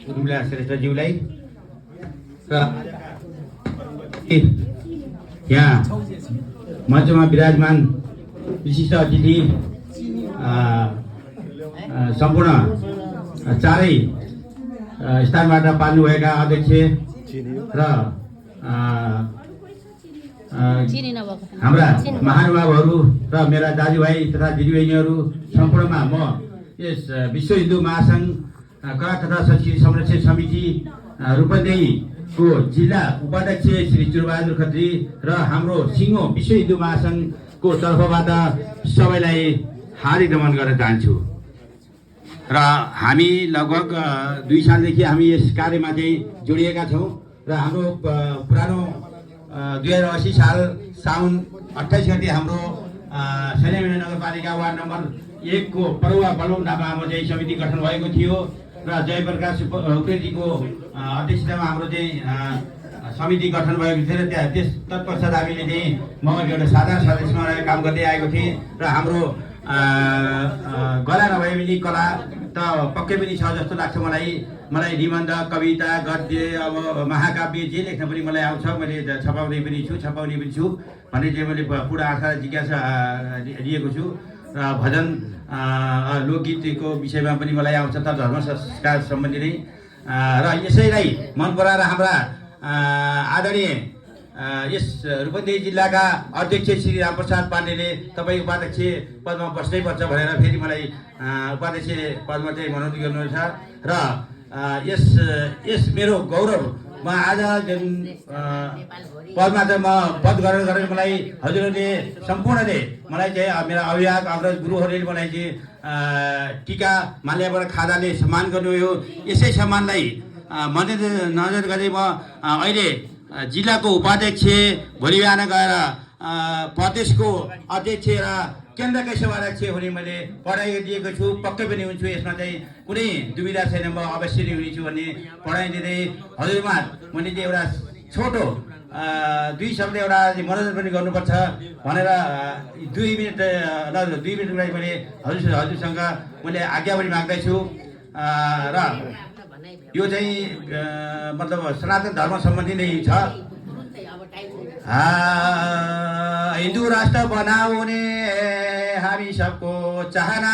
उर्मिला श्रेष्ठज्यूलाई र यहाँ मञ्चमा विराजमान विशिष्ट अतिथि सम्पूर्ण चारै स्थानबाट पाल्नुभएका अध्यक्ष र हाम्रा महानुभावहरू र मेरा दाजुभाइ तथा दिदीबहिनीहरू सम्पूर्णमा म यस विश्व हिन्दू महासङ्घ कला तथा संस्कृति संरक्षण समिति रूपन्देहीको जिल्ला उपाध्यक्ष श्री चुरबहादुर खत्री र हाम्रो सिङ्गो विश्व हिन्दू महासङ्घको तर्फबाट सबैलाई हार्दिक नमन गर्न चाहन्छु। र हामी लगभग 2 सालदेखि हामी यस कार्यमा चाहिँ जोडिएका छौँ र हाम्रो पुरानो 2080 साल साउन 28 गते हाम्रो सल्यामिना नगरपालिका वार्ड नम्बर 1 को परुवा बलौन ढाबामा चाहिँ समिति गठन भएको थियो र जयप्रकाश उप्रेतीको अध्यक्षतामा हाम्रो चाहिँ समिति गठन भएको थियो र त्यस तत्पश्चात हामीले चाहिँ म एउटा साधारण सदस्यमा रहेर काम गर्दै आएको थिएँ र हाम्रो गला नभए पनि कला त पक्कै पनि छ जस्तो लाग्छ मलाई निबन्ध कविता गद्य अब महाकाव्य जे लेख्न पनि मलाई आउँछ। मैले छपाउने पनि छु भन्ने चाहिँ मैले पूर्ण आशा जिज्ञासा लिएको छु र भजन लोकगीतको विषयमा पनि मलाई आउँछ त धर्म संस्कार सम्बन्धी नै र यसैलाई मन पराएर हाम्रा आदरणीय यस रूपन्देही जिल्लाका अध्यक्ष श्री रामप्रसाद पाण्डेले तपाईँ उपाध्यक्ष पदमा बस्नै पर्छ भनेर फेरि मलाई उपाध्यक्ष पदमा चाहिँ मनोनित गर्नुहुन्छ र यस मेरो गौरव म आज जुन पदमा चाहिँ म पद ग्रहण गरेर मलाई हजुरहरूले सम्पूर्णले मलाई चाहिँ मेरा अभिभावक अग्रज गुरुहरूले मलाई चाहिँ टीका माल्याबाट खादाले सम्मान गर्नुभयो। यसै सम्मानलाई मध्यनजर गरी म अहिले जिल्लाको उपाध्यक्ष भोलि बिहान गएर प्रदेशको अध्यक्ष र केन्द्रकै सभाध्यक्ष हुने मैले पढाइ दिएको छु। पक्कै पनि हुन्छु, यसमा चाहिँ कुनै दुविधा छैन, म अवश्य नै हुनेछु भन्ने पढाइ दिँदै हजुरमा मैले चाहिँ एउटा छोटो 2 शब्द एउटा मनोरञ्जन पनि गर्नुपर्छ भनेर 2 मिनटको लागि मैले हजुरसँग मैले आज्ञा पनि माग्दैछु र यो चाहिँ मतलब सनातन धर्म सम्बन्धी नै छ। हिन्दू राष्ट्र बनाउने हामी सबको चाहना,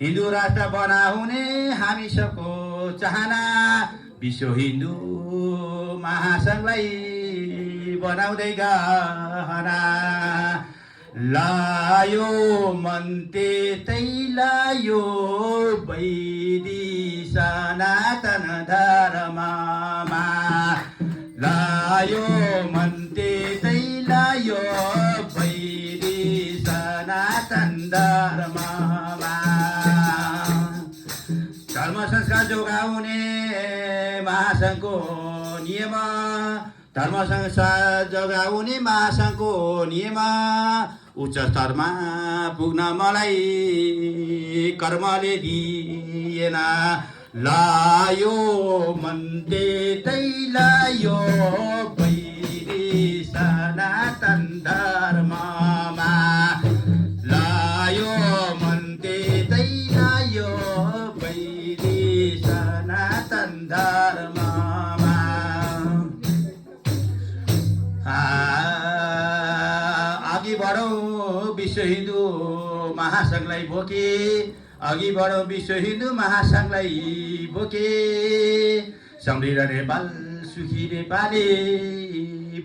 हिन्दू राष्ट्र बनाउने हामी सबको चाहना, विश्व हिन्दू महासङ्घलाई बनाउँदै गहना, लायो मन त्यतै लायो वैदी सनातन धर्ममा, लायो मन त्यतै लायो वैदी सनातन धर्ममा, धर्म संस्कार जोगाउने महासङ्घको नियम, धर्म संस्कार जोगाउने महासङ्घको नियम, उच्च स्तरमा पुग्न मलाई कर्मले दिएन, लायो मन त्यतै लायो वैदी सनातन धर्ममा, लायो मन त्यतै लायो वैदी सनातन धर्ममा। अघि बढौँ विश्व हिन्दू महासङ्घलाई बोके, अघि बढौँ विश्व हिन्दू महासङ्घलाई बोके, समृद्ध नेपाल सुखी नेपाली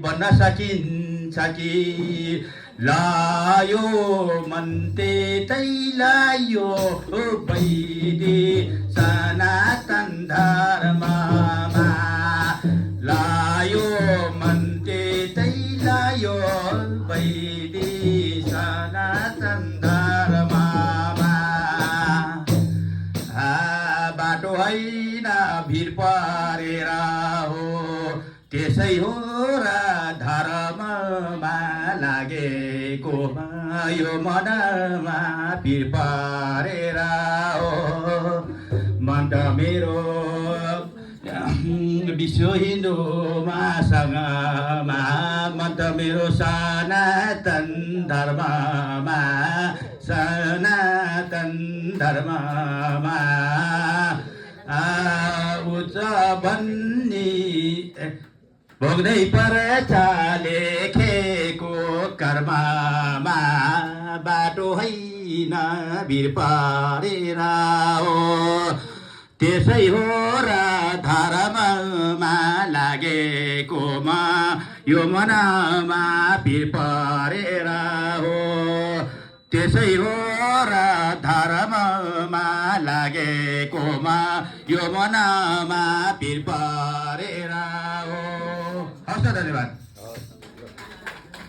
बन्न सकिन्छ कि, लायो मन त्यतै लायो वैदी सनातन धर्ममा, लायो मन त्यतै लायो वैदी सनातन धर्ममा। बाटो होइन भिर परेर हो, त्यसै हो र धर्ममा लागेको यो मनमा भिर परेर हो, मन त मेरो विश्व हिन्दू महासङ्घमा, मन त मेरो सनातन धर्ममा, सनातन धर्ममा, उच्च भन्ने भोग्दै पर्छ लेखेको कर्ममा बाटो होइन भिर परेर हो त्यसै हो र धर्ममा लागेकोमा यो मनमा भिर परेर हो त्यसै हो र धर्ममा लागेकोमा यो मनमा भिर परेर हो। हस् त, धन्यवाद।